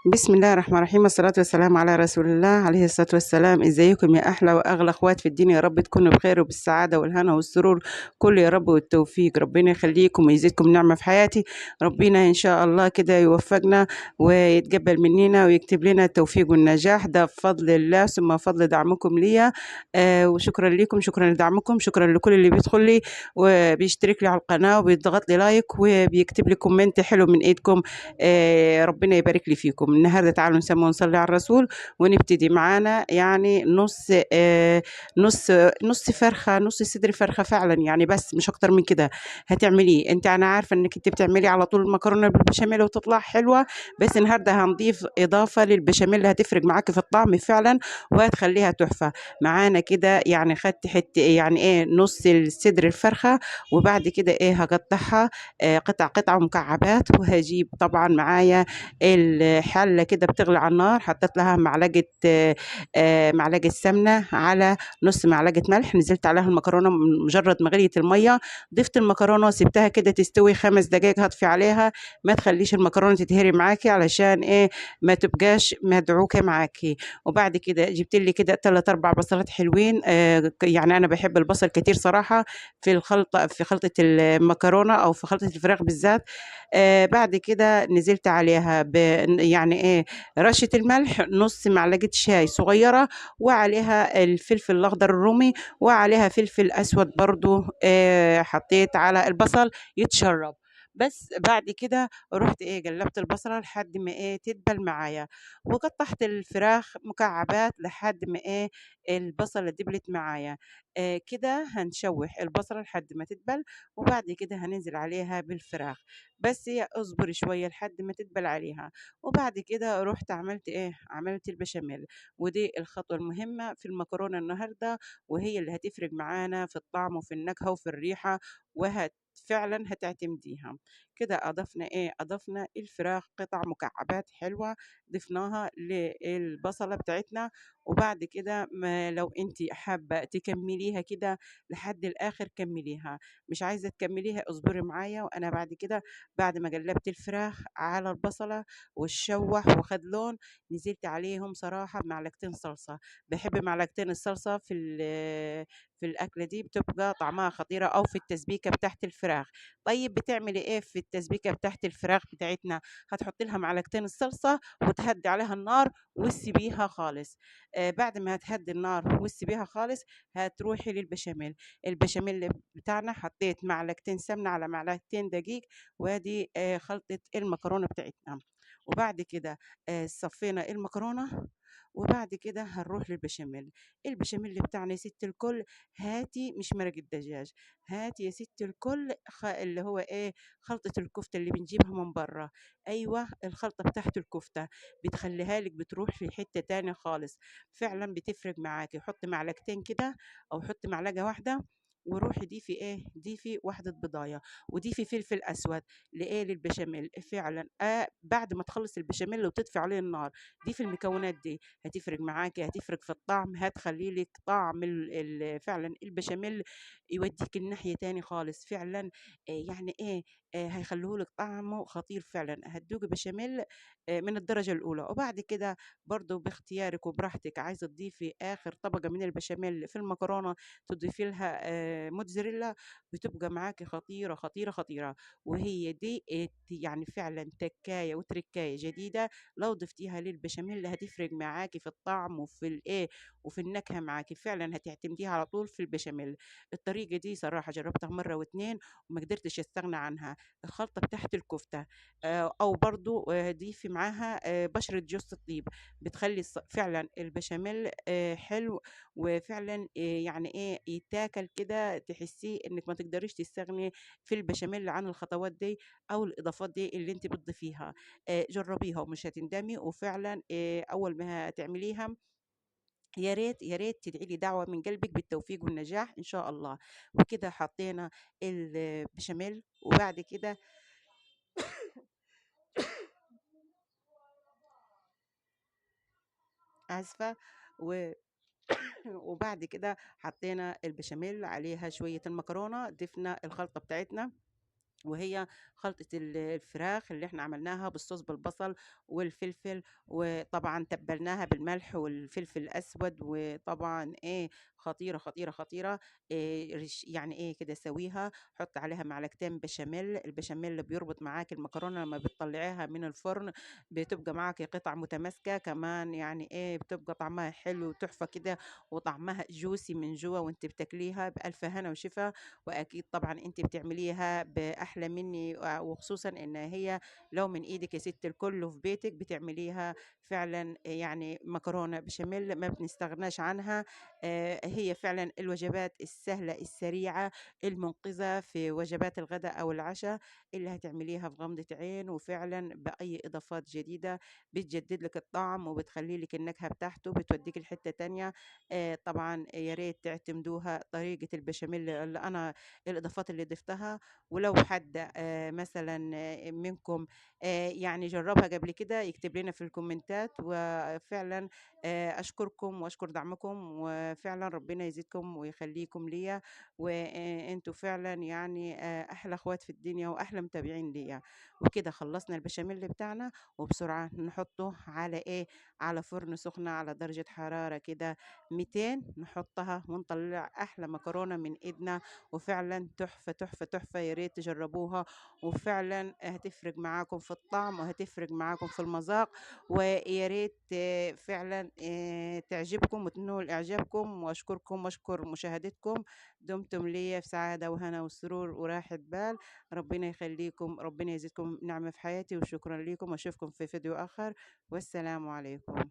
بسم الله الرحمن الرحيم، والصلاة والسلام على رسول الله عليه الصلاة والسلام. ازيكم يا احلى واغلى اخوات في الدنيا؟ يا رب تكونوا بخير وبالسعادة والهنا والسرور كل يا رب والتوفيق. ربنا يخليكم ويزيدكم نعمة في حياتي. ربنا ان شاء الله كده يوفقنا ويتقبل مننا ويكتب لنا التوفيق والنجاح، ده بفضل الله ثم فضل دعمكم ليا. وشكرا لكم، شكرا لدعمكم، شكرا لكل اللي بيدخل لي وبيشترك لي على القناة وبيضغط لي like وبيكتب لي comment حلو من ايدكم. ربنا يبارك لي فيكم. النهارده تعالوا نسمي ونصلي على الرسول ونبتدي معانا يعني نص نص نص فرخة، نص صدر فرخة فعلا يعني، بس مش اكتر من كده. هتعمليه انت، انا عارفه انك انت بتعملي على طول المكرونه بالبشاميل وتطلع حلوة، بس النهارده هنضيف اضافه للبشاميل هتفرق معاكي في الطعم فعلا وهتخليها تحفة معانا كده. يعني خدت حتة يعني ايه نص الصدر الفرخه، وبعد كده ايه هقطعها قطع قطع مكعبات، وهجيب طبعا معايا الحلة كده بتغلي على النار، حطيت لها معلقه سمنه على نص معلقه ملح، نزلت عليها المكرونه مجرد ما غليت المية ضفت المكرونه وسبتها كده تستوي 5 دقائق. هطفي عليها، ما تخليش المكرونه تتهري معاكي علشان ايه ما تبقاش مدعوكه معاكي. وبعد كده جبت لي كده 3 4 بصلات حلوين، يعني انا بحب البصل كتير صراحة في الخلطة، في خلطه المكرونه او في خلطه الفراخ بالذات. بعد كده نزلت عليها يعني ايه رشه الملح، نص معلقه شاي صغيرة، وعليها الفلفل الاخضر الرومي، وعليها فلفل اسود برضو. حطيت على البصل يتشرب بس. بعد كده رحت ايه قلبت البصله لحد ما ايه تدبل معايا، وقطعت الفراخ مكعبات لحد ما ايه البصله دبلت معايا. كده هنشوح البصله لحد ما تدبل، وبعد كده هننزل عليها بالفراخ، بس هي اصبري شوية لحد ما تدبل عليها. وبعد كده رحت عملت ايه، عملت البشاميل، ودي الخطوة المهمة في المكرونه النهارده، وهي اللي هتفرق معانا في الطعم وفي النكهة وفي الريحة، وهت فعلا هتعتمديها. كده اضفنا ايه، اضفنا الفراخ قطع مكعبات حلوة، ضفناها للبصله بتاعتنا. وبعد كده ما لو انت حابة تكمليها كده لحد الاخر كمليها، مش عايزه تكمليها اصبري معايا. وانا بعد كده بعد ما قلبت الفراخ على البصله والشوح وخد لون، نزلت عليهم صراحة بمعلقتين صلصه. بحب معلقتين الصلصه في الاكلة دي، بتبقى طعمها خطيرة، او في التسبيكه بتاعت الفراخ. طيب بتعملي ايه في التسبيكه بتاعت الفراخ بتاعتنا؟ هتحطي لها معلقتين الصلصه وتهدي عليها النار وتسيبيها خالص. بعد ما هتهدي النار وتسيبيها خالص هتروحي للبشاميل. البشاميل بتاعنا حطيت معلقتين سمنه على معلقتين دقيق، وادي خلطه المكرونه بتاعتنا. وبعد كده صفينا المكرونه، وبعد كده هنروح للبشاميل. البشاميل بتاعنا يا ست الكل، هاتي مش مرق الدجاج، هاتي يا ست الكل اللي هو ايه خلطة الكفتة اللي بنجيبها من بره. ايوه الخلطة بتاعت الكفتة بتخليها لك بتروح في حتة تانية خالص، فعلا بتفرق معاكي. حط معلقتين كده او حط معلقة واحدة، وروحي ضيفي ايه، ضيفي واحدة بضايه، وضيفي فلفل اسود لايه للبشاميل. فعلا بعد ما تخلص البشاميل وتطفي عليه النار ضيفي المكونات دي، هتفرق معاكي، هتفرق في الطعم، هتخلي لك طعم فعلا البشاميل يوديك الناحية تاني خالص فعلا. يعني ايه هيخليه لك طعمه خطير فعلا، هتدوقي بشاميل من الدرجة الاولى. وبعد كده برضو باختيارك وبراحتك، عايزه تضيفي اخر طبقه من البشاميل في المكرونه تضيفي لها موتزاريلا، بتبقى معاكي خطيرة خطيرة خطيرة. وهي دي يعني فعلا تكايه وتركايه جديدة لو ضفتيها للبشاميل هتفرق معاكي في الطعم وفي الايه وفي النكهة معاكي، فعلا هتعتمديها على طول في البشاميل. الطريقة دي صراحة جربتها مرة واتنين وما قدرتش استغنى عنها. الخلطة بتاعت الكفتة او برضو ضيفي معاها بشره جوز الطيب، بتخلي فعلا البشاميل حلو، وفعلا يعني ايه يتاكل كده، تحسيه انك ما تقدريش تستغني في البشاميل عن الخطوات دي او الاضافات دي اللي انت بتضيفيها. جربيها ومش هتندمي، وفعلا اول ما هتعمليها يا ريت يا ريت تدعي لي دعوه من قلبك بالتوفيق والنجاح ان شاء الله. وكده حطينا البشاميل، وبعد كده اسفه وبعد كده حطينا البشاميل عليها شوية المكرونه، ضفنا الخلطة بتاعتنا. وهي خلطة الفراخ اللي احنا عملناها بالصوص بالبصل والفلفل، وطبعا تبلناها بالملح والفلفل الأسود، وطبعا ايه خطيرة خطيرة خطيرة. إيه يعني ايه كده سويها، حط عليها معلقتين بشاميل. البشاميل اللي بيربط معاك المكرونة لما بتطلعيها من الفرن بتبقى معاكي قطع متماسكة، كمان يعني ايه بتبقى طعمها حلو وتحفة كده، وطعمها جوسي من جوا وانت بتاكليها بألف هنا وشفا. وأكيد طبعا انت بتعمليها بأحلى مني، وخصوصا ان هي لو من ايدك يا ست الكل وفي بيتك بتعمليها فعلا يعني مكرونه بشاميل ما بنستغناش عنها. هي فعلا الوجبات السهلة السريعة المنقذه في وجبات الغداء او العشاء اللي هتعمليها في غمضه عين، وفعلا باي اضافات جديدة بتجدد لك الطعم وبتخلي لك النكهة بتاعته بتوديك لحته تانية. طبعا يا ريت تعتمدوها طريقه البشاميل اللي انا الاضافات اللي ضفتها، ولو حد مثلا منكم يعني جربها قبل كده يكتب لنا في الكومنتات. وفعلا اشكركم واشكر دعمكم، وفعلا ربنا يزيدكم ويخليكم ليا، وانتوا فعلا يعني احلى اخوات في الدنيا واحلى متابعين ليا. وكده خلصنا البشاميل بتاعنا، وبسرعة نحطه على ايه، على فرن سخنة على درجه حرارة كده 200، نحطها ونطلع احلى مكرونه من ايدنا، وفعلا تحفة تحفة تحفة. يا ريت تجربوها، وفعلا هتفرق معاكم في الطعم وهتفرق معاكم في المذاق، ويا ريت فعلا تعجبكم وتنول اعجابكم. واشكركم واشكر مشاهدتكم، دمتم لي في سعادة وهنا وسرور وراحة بال. ربنا يخليكم، ربنا يزيدكم نعمه في حياتي، وشكرا لكم، واشوفكم في فيديو اخر، والسلام عليكم.